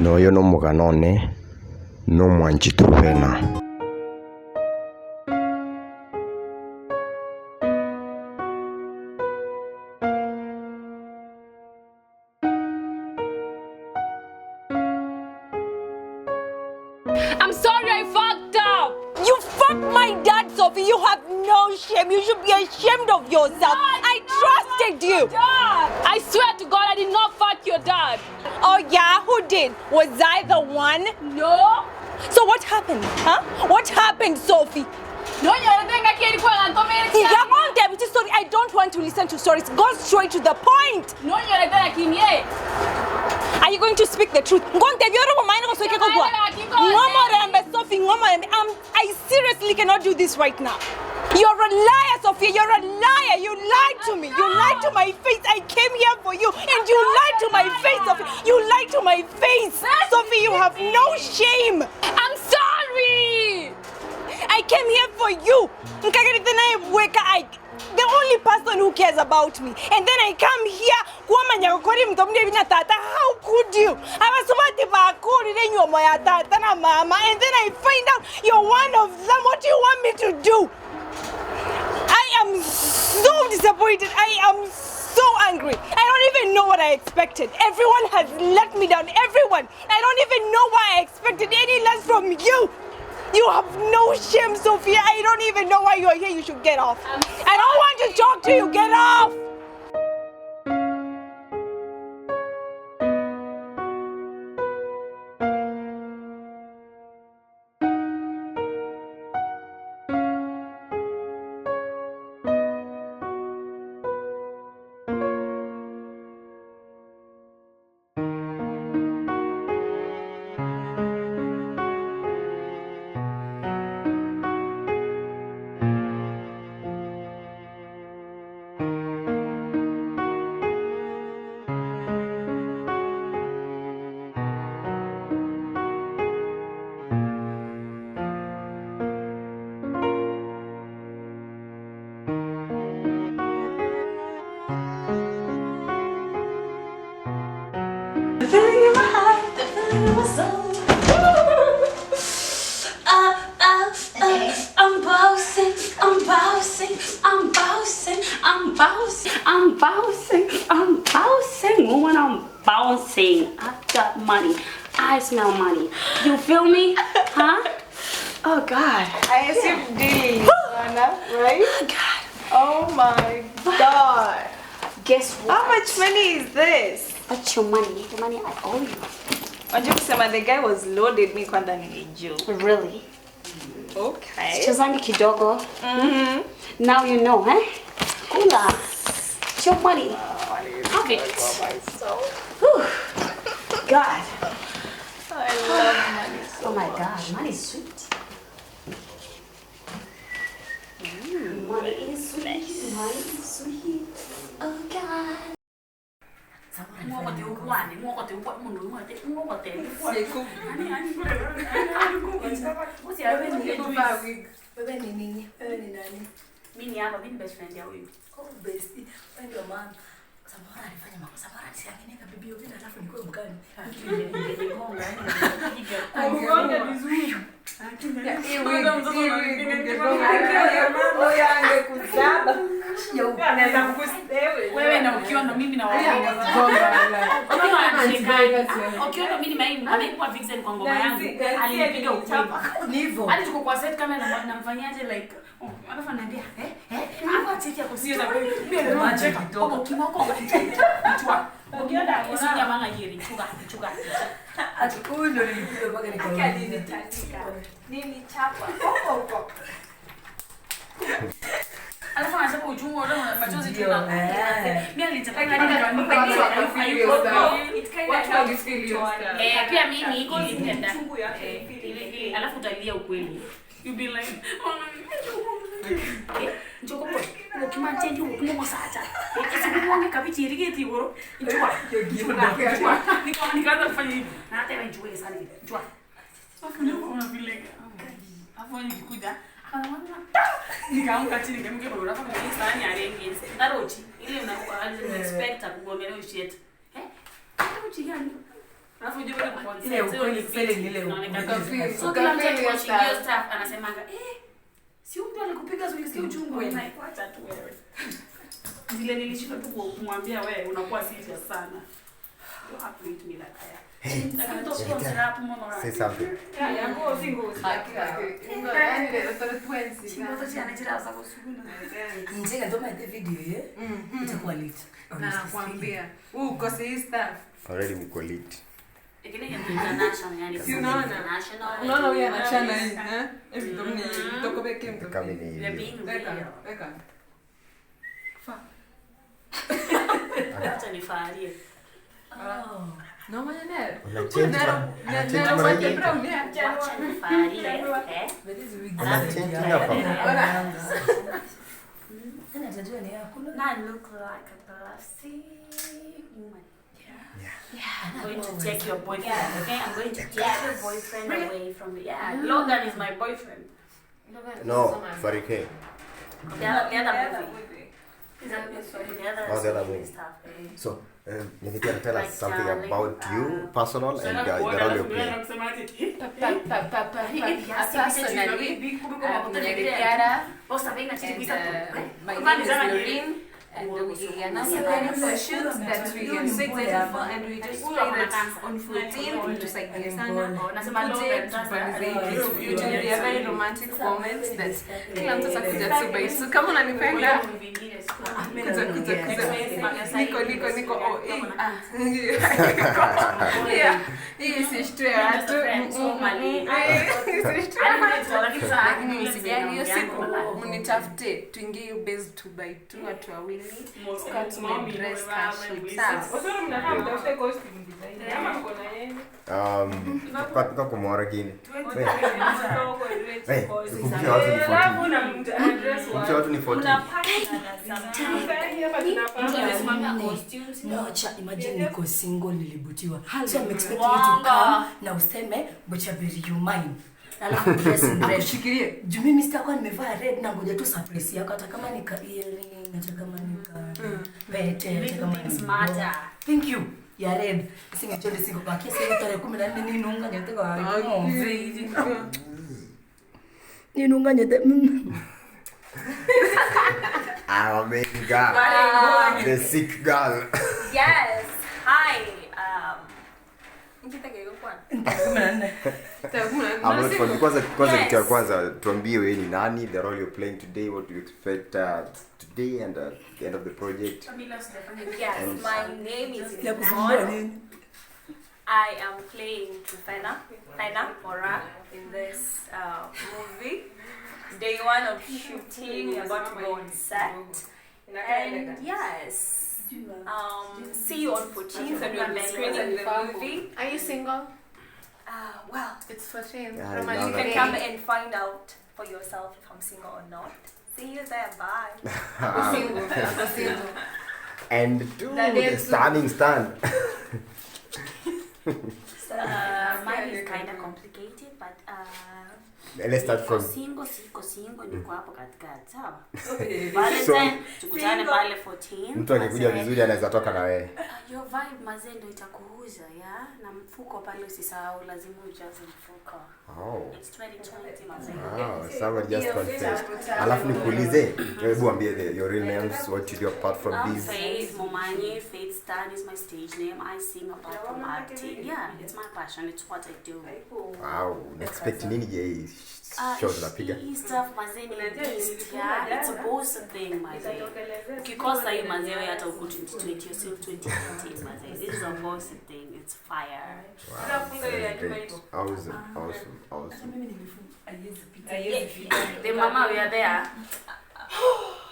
Noyo nomogano one nomwanchi Truvena. I'm sorry I fucked up. You fucked my dad, Sophie. You have no shame. You should be ashamed of yourself. I trusted you. Dad! I swear to God, I did not fuck your dad. Oh, yeah? Who did? Was I the one? No. So what happened? Huh? What happened, Sophie? No, Sorry, I don't want to listen to stories. Go straight to the point. Are you going to speak the truth? I seriously cannot do this right now. You're a liar, Sophia. You're a liar. You lied to me. You lied to my face. I came here for you, and you lied to my face, Sophie. You lied to my face. Sophie, you have no shame. I'm sorry. I came here for you. The only person who cares about me. And then I come here. How could you? And then I find out you're one of them. What do you want me to do? I am so disappointed. I am so angry. I don't even know what I expected. Everyone has let me down. Everyone. I don't even know why I expected any less from you. You have no shame, Sophia. I don't even know why you're here. You should get off. I don't want to talk to you. Get off. The feeling in my heart, the feeling in my soul. I'm bouncing, I'm bouncing, I'm bouncing, I'm bouncing, I'm bouncing, I'm bouncing, woman, I'm bouncing. I got money. I smell money. You feel me? Huh? Oh God. I assume D, Anna, right? Oh God. Oh my God. Guess what? How much money is this? That's your money. The money I owe you. Unajua kusema the guy was loaded, mi kwanza nilijua. Really? Okay. Sichezangi kidogo. Now you know, eh? Kula. It's your money. Have it. Whew. God. I love money so Oh my God, money is sweet. Money is sweet. Money is sweet. Oh God. Wewe ni nini? Wewe ni nani? Mimi hapa, mimi best friend ya huyu. Oh, bestie. Wewe ndio maana. Samora alifanya makosa. Samora asiangeneka bibi Ovina alafu nikuwe mkali. Angegonga vizuri. Wewe na Okiondo, mimi na Okiondo, mimi nimekuwa vixen kwa ngoma yangu. Alinipiga ukweli. Ni hivyo. Hadi tuko kwa set kama namfanyaje like alafu ananiambia hapo cheki yako sio za mimi ndio nacheka. Kimoko mchwa. Okiondo isinya manga yeri chuka chuka. Ati huyu ndio nilipiga mpaka nikaona. Nilichapa. Huko huko. Alafu anasema uchungu wote machozi tu na. Mimi alichapa pia mimi iko nilipenda. Ile alafu utalia ukweli. You be like njoko ukimanchendi ukimosacha. Ikisikuonge kabichi irigeti woro. Njua. Nikaanza kufanya hivi. Na hata njua sana hivi. Njua. Sasa ndio una vile. Hapo nikikuja nikaamka chini nikamke baba kwa sahani ya rengi. Ndarochi ile una expect kugomelea ushit. Eh? Ndarochi gani? Alafu ujue bado kwa Ile ukweli sele ni ile ukweli. So kila mtu akiwatching hiyo stuff anasemanga si mtu alikupiga so ulisikia uchungu. Acha tu wewe. Zile nilishindwa tu kumwambia wewe unakuwa serious sana. You have to hit me like that. Hey, say something. Nje ndo maite video ye. Itakuwa lit. Nakwambia. Uko si staff. Already mko lit. Lakini international yani. Si unaona? Unaona huyu anachana hii, eh? Hivi ndo ni toko beke mtu. Kama ni Weka. Fa. Acha nifaharie. Oh. No mañana. Una change. Una change. Acha nifaharie. Una change hapa. I look like a classy woman. Yeah. I'm going to take your boyfriend, okay? I'm going to take your boyfriend away from me. Yeah, Logan is my boyfriend. Logan. No, Farike. The other movie. The other movie. So, Nithitia, tell us something about you, personal, and the role you play. Personally, I'm Nyarikiara, and my name is Loreen, and we are now planning for a shoot that we are so excited for, and we just play that on 14th, tusaidie sana. Tuje tupanize hii kitu. It will be a very romantic moment that kila mtu atakuja tu by so kama unanipenda kuja kuja kuja. Niko oh eh ah. Yeah. Hii si shtwe watu. Lakini msijali hiyo siku mnitafute tuingie hiyo base 2 by 2 watu wawili. Tukawa tumedress cash. Sawa. Kwa kumwora gini. Hey, kumpia watu ni 14. Kumpia watu ni 14. No, cha imagine niko single nilibutiwa. So I'm expecting you to come na useme Bochaberi you mine. Alafu dress in red. Akushikilie. Juu mimi sitakuwa nimevaa red na ngoja tu surprise yako hata kama ni ka earring, hata kama ni ka pete, hata kama ni smarter. Thank you. Ya red. Singechonde siko bakia sasa tarehe 14 ninunga nyote kwa ngombe. Ninunga nyote. Our main girl. The sick girl. Yes. Hi. Kwanza kitu ya kwanza tuambie wewe ni nani, the role you're playing today, what do you expect today and at the end of the project. Yes, my name is Yvonne. I am playing Trufena Mora in this movie. Day one of shooting, we're about to go on set. And yes, see you on 14th and we'll be screening the movie. Are you single? Well, it's 14th. Yeah, you can come and find out for yourself if I'm single or not. See you there. Bye. Single. Single. And do the standing stand. Mine is kind of complicated, but let's start from single, siko niko hapo katikati, sawa? Valentine tukutane pale 14. Mtu akikuja vizuri anaweza toka na wewe. Your vibe mazee ndio itakuuza, ya? Na mfuko pale usisahau, lazima ujaze mfuko. Oh. It's 2020 mazee. Oh, somebody just confessed. Alafu nikuulize, hebu ambie your real names, what you do apart from this. Faith Momanyi, Faith Stan is my stage name. I sing apart from acting. Yeah, it's my passion, it's what I do. Wow, expect nini je? Show tunapiga. Hii stuff mazee ni beast, yeah. It's a boss thing mazee. Ukikosa hii mazee wewe hata uko 2020, you're still 2019 mazee. This is a boss thing. It's fire. Wow. Awesome, awesome, awesome. The mama we are there.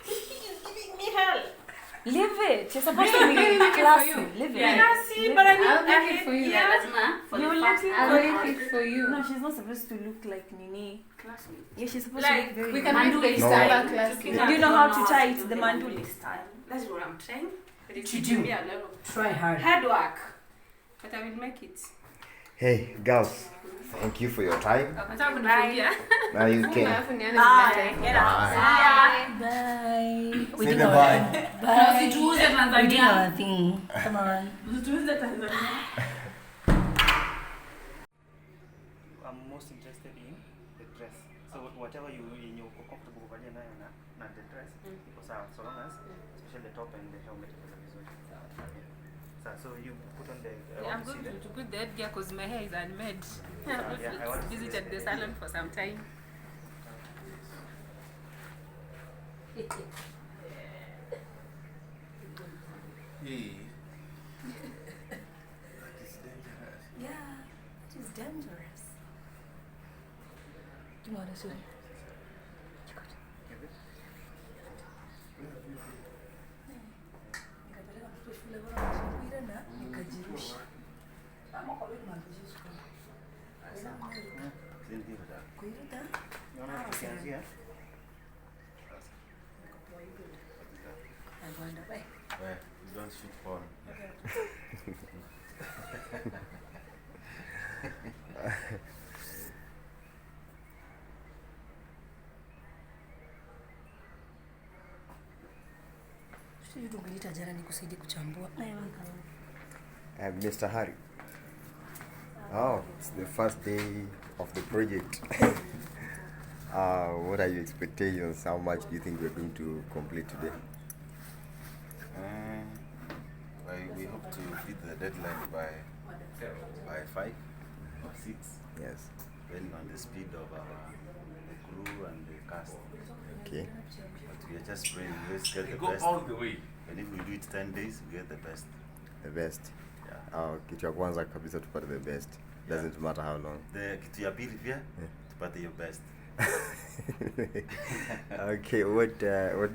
He's giving me hell. Leave it. You're supposed to be classy. Leave it. Classy, but I need I'll make it for you. Yeah, I'll make it for you. No, she's not supposed to look like Nini. Classy. Yeah, she's supposed to look very. We can make the style classy. Do you know how to tie it? The manduli style. That's what I'm trying. But it's To do. Try hard. Hard work. But I will make it. Hey, girls. Thank you for your time. Bye. Now you can. Bye. Bye. Bye. We Say did our bye. Bye. We did our thing. Come on. Bye. most interested in the dress. So whatever you yenye uko comfortable kuvalia nayo na the dress iko sawa, so long as especially the top and the helmet iko vizuri. Yeah. So you put on the Yeah, I'm going to put the headgear because my hair is unmade. I've Yeah, I want not to see visited the the salon for some time. Hey. That is dangerous. Yeah, that is dangerous. Nikapeleka mtoto shule bora mpira na nikajirusha. Ama kwa wewe mwanzo shule. Kuiruta. Naona tukianzia. Well, you don't shoot porn. Ungeniita jana nikusaidie kuchambua. Mr. Harry. Oh, it's the first day of the project. What are your expectations? How much do you think we're going to complete today? We hope to beat the deadline by 5 or 6. Yes. Depending on the speed of the crew and the cast. Okay. But we are just praying, let's get the Go best. all the way. And if we do it 10 days, we get the best. The best. Yeah. Kitu ya kwanza kabisa tupate the best. Doesn't matter how long. The kitu ya pili pia, tupate your best. Okay, what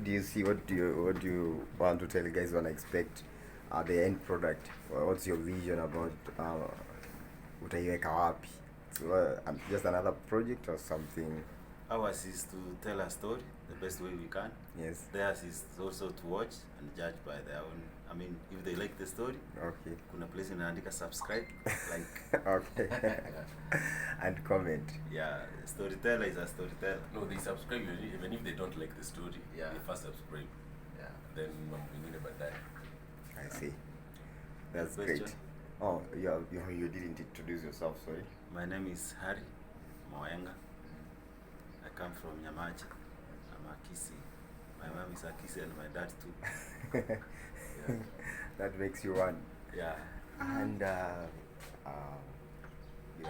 do you see? What do you want to tell guys when I expect the end product? What's your vision about utaiweka wapi? So, just another project or something? Ours is to tell a story the best way we can. Yes. Theirs is also to watch and judge by their own. I mean, if they like the story, okay. Kuna place inaandika subscribe, like. Okay. Yeah. And comment. Yeah, storyteller is a storyteller. No, they subscribe even if they don't like the story. Yeah. They first subscribe. Yeah. Then mambo mengine baadaye. I see. That's Question? Great. Oh, you didn't introduce yourself, sorry. My name is Harry Moenga. I come from Nyamache. I'm a Kisii. My mom is a Kisii and my dad too. Yeah. That makes you one. Yeah. And you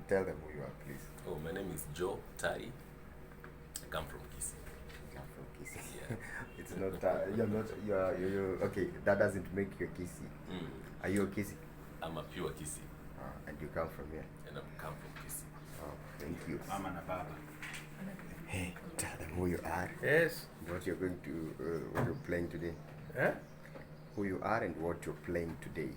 tell them who you are, please. Oh, my name is Joe Tai. I come from Kisii. You come from Kisii. Yeah. It's not. You're not. You're okay. That doesn't make you a Kisii. Mm. Are you a Kisii? I'm a pure Kisii. And you come from here? And I come from Kisii. Oh, thank you. Mama na baba. Hey, tell them who you are. Yes. What you're going to, what you're playing today. Eh? Who you are and what you're playing today.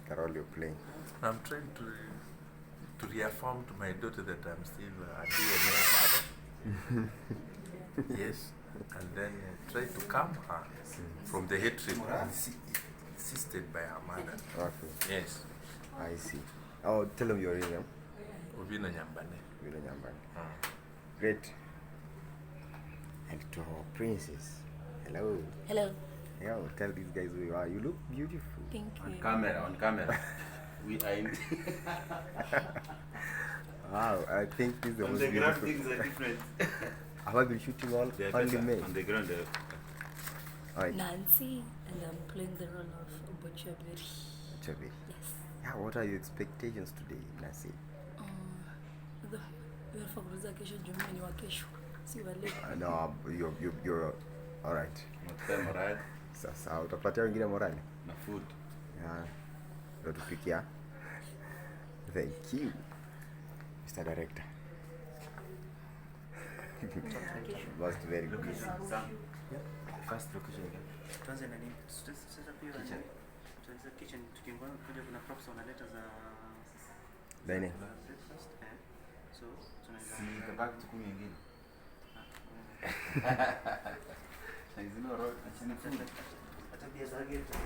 The role you're playing. I'm trying to reaffirm to my daughter that I'm still a DNA father. Yes. And then try to calm her from the hatred insisted by her mother. Okay. Yes. I see. Oh, tell them your name. Obina Nyambane. Obina Nyambane. Great. And to our princess. Hello. Hello. Yeah, tell these guys who you are. You look beautiful. Thank you. On camera, on camera. We are in. Wow, I think this is the on most the ground beautiful. things are different. Have I been shooting all They are only better. men? On the ground. All right. Nancy, and I'm playing the role of Bochaberi. Bochaberi. Yes. Yeah, what are your expectations today, Nancy? Kesho ni wa kesho. Si wa leo. No, you're all right. Morale. Sasa utapatia wengine morale na food. Yeah. Ndio tupikia. Thank you, Mr. Director. Must very good. Yeah. First location. Tuanze na nini? Sasa pia kitchen. Tuanze kitchen tukiingia kuja kuna props wanaleta za dining. Breakfast. So tunaweza si tabaki tukunywe nyingine. Zino road achini food. Hata bia za ghetto.